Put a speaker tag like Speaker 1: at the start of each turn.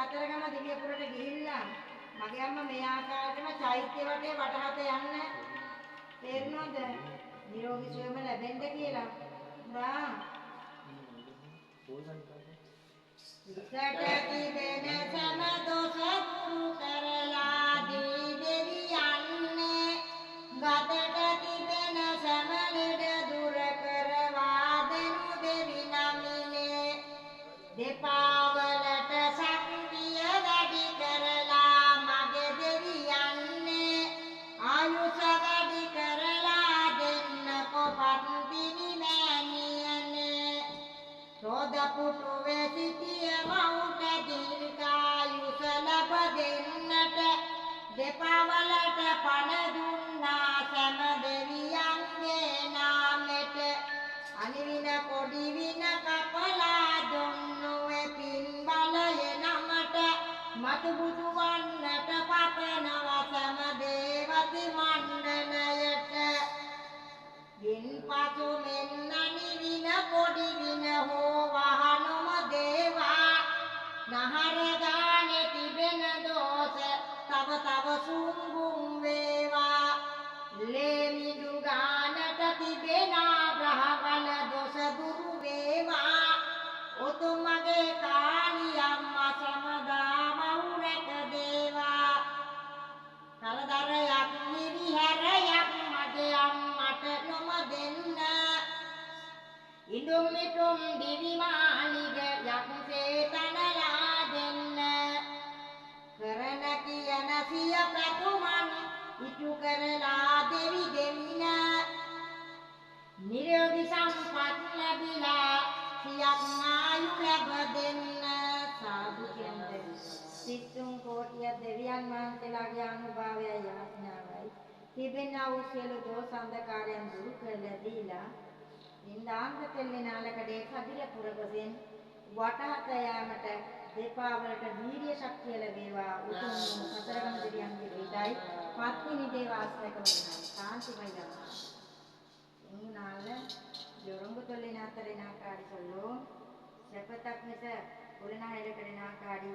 Speaker 1: කතරගම දිව්‍යපුරට ගිහිල්ලා මගේ අම්මා මේ ආකාරයටම චෛත්‍ය වටේ වටහත යන්න තේරෙනවද? නිරෝගී සුවයම ලැබෙන්න කියලා. දා ඉසට තිබෙන සෑම දොස දුරු කරලා දී දෙවියන්නේ ගතට තිබෙන සෑම ලෙඩ දුර කරවා දෙනු දෙවි නමිනේ දෙපාවලට ශක්තිය වැඩි කරලා මගේ දෙවියන්නේ ආයුෂ වැඩි කරලා දෙන්නකො පත්තිනි මෑණියනේ රෝද පුටුවේ සිටිය මවුට දීර්ඝායුෂ ලැබ දෙන්නට දෙපාවලට පණ දුන්නා සෑම දෙවියන්ගේ නාමෙට අනිවින පොඩි වින කපලා දුන්නුවේ පින් බලය නමට මතු බුදු වන්නට පතනවා සෑම දේවති මණ්ඩලයට ගින්පසු මෙන්න අනිවින පොඩි වින හෝ වහනුම දේවා නහර ගානේ තිබෙන දෝෂ තව තව සුංගුම් වේවා ලේ මිඳු ගානට තිබෙන ග්‍රහවල දොස දුරු වේවා උතුම් මගේ කාලි අම්මා සමදා මව් රැක දේවා කරදරයක් නිවිහැරයක් මගේ අම්මට නොම දෙන්න ඉඳුම් මිටුම් දිවි මාලිග යක්ෂේ තනලා දෙන්න කරන කියන සිය ප්‍රතුමන් ඉටු කරලා දෙවි දෙමින නිරෝගී සම්පත් ලැබිලා සියක් ආයු ලැබ දෙන්න සාදු කියන්නේ සිත්තුන් කෝටිය දෙවියන් වහන්සේලාගේ අනුභවයයි ආඥාවයි තිබෙනා වූ සියලු දෝෂ අන්ධකාරයන් දුරු කරලා දීලා නින්දාන්ත තෙල්ලේ නාලකඩේ කදිර පුරගොසින් වටහත යාමට දෙපා වලට වීර්ය ශක්තිය ලැබේවා. උතුම් වූ කතරගම දෙවියන්ගේ පිහිටයි පත්තිනි දේවාශ්‍රයක වන්දනයි සාන්තිමයි ලබා. උන්නාල ජොරොංගු තොල්ලේ නාතරේ නාකාඩි සොල්ලෝ සැපතක් මිස උලනා එලකඩේ නාකාඩි